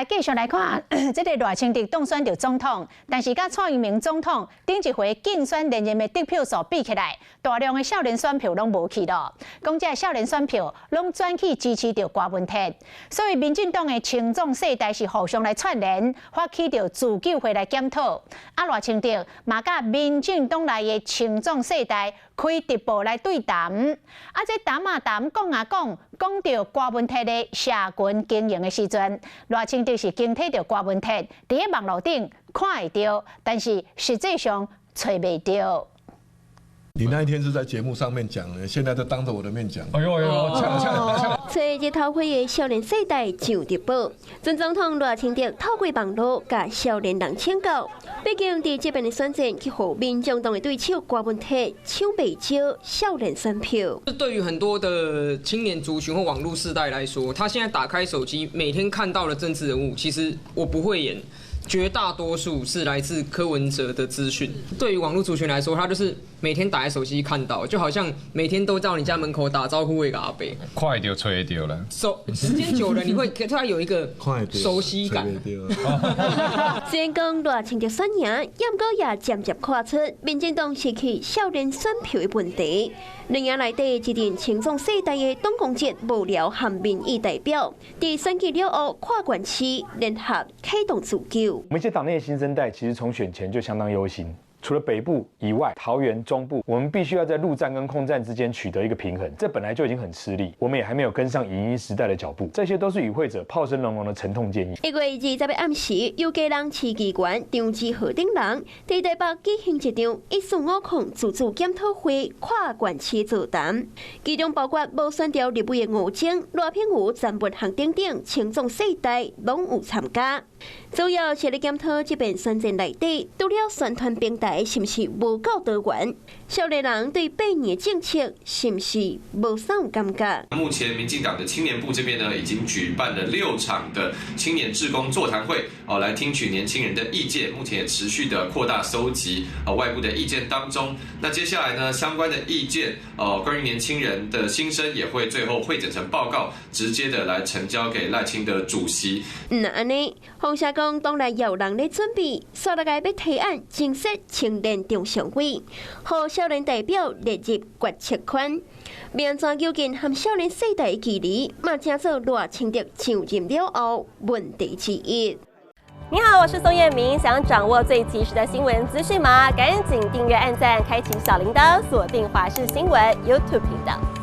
繼續來看，這个賴清德當選著總統，但是佮蔡英文總統頂一回競選連任的得票數比起來，大量的少年選票攏無去咯。講這少年選票攏轉去支持著柯文哲，所以民進黨的青壯世代是互相來串聯，發起著自救會來檢討。啊，賴清德嘛佮民進黨內的青壯世代開直播來對談。啊，這談啊談，講啊講，講著柯文哲的社群經營的時陣，賴清德是警惕著柯文哲佇咧網路頂看會著，但是實際上揣袂著。你那一天是在節目上面講的，現在就當着我的面講。哎呦哎呦，嗆嗆嗆！揣日頭歲的少年世代上直播，前總統賴清德透過網路共少年人請教，畢竟佇這遍的選戰去予民眾黨的對手柯文哲搶袂少少年選票。對於很多的青年族群或網路世代來說，他現在打開手機，每天看到的政治人物，其實我不會演。絕大多數是來自柯文哲的資訊。對於網絡族群來說，他就是每天打開手機看到，就好像每天都到你家門口打招呼的阿伯。看著揣著了。熟時間久了，你會突然有一個熟悉感。雖然講賴清德選贏，毋過也漸漸看出民進黨失去少年選票的問題。兩營內底一陣青壯世代的黨工職幕僚和民意代表，佇選舉了後跨縣市聯合啟動自救。我們一些黨內的新生代，其實從選前就相當憂心。除了北部以外，桃園中部，我們必須要在陸戰跟空戰之間取得一個平衡，這本來就已經很吃力，我們也還沒有跟上影音時代的腳步，這些都是與會者炮聲隆隆的沉痛建議。1月20日暗時，由基隆市議員張志豪等人佇台北舉行一場1450自主檢討會跨縣市座談，其中包括無選著立委的吳崢、賴品妤、陳文航等等青壯世代攏有參加。主要是咧檢討這遍選戰內底，除了宣傳平台是毋是無夠多元？少年人對8年政策是毋是無啥有感覺？目前民進黨的青年部這邊呢，已經舉辦了6場的青年志工座談會，哦，來聽取年輕人的意見。目前也持續的擴大收集啊外部的意見當中。那接下來呢，相關的意見，哦，關於年輕人的心聲，也會最後彙整成報告，直接的來呈交給賴清德主席。毋但按呢，風聲講黨內有人咧準備，煞落來欲提案增設青年中常委，予少年代表列入決策圈。欲按怎究竟和少年世代的距離，嘛成做賴清德上任了後問題之一。你好，我是宋燕明，想掌握最及時的新聞資訊嗎？趕緊訂閱、按讚、開啟小鈴鐺，鎖定華視新聞 YouTube 頻道。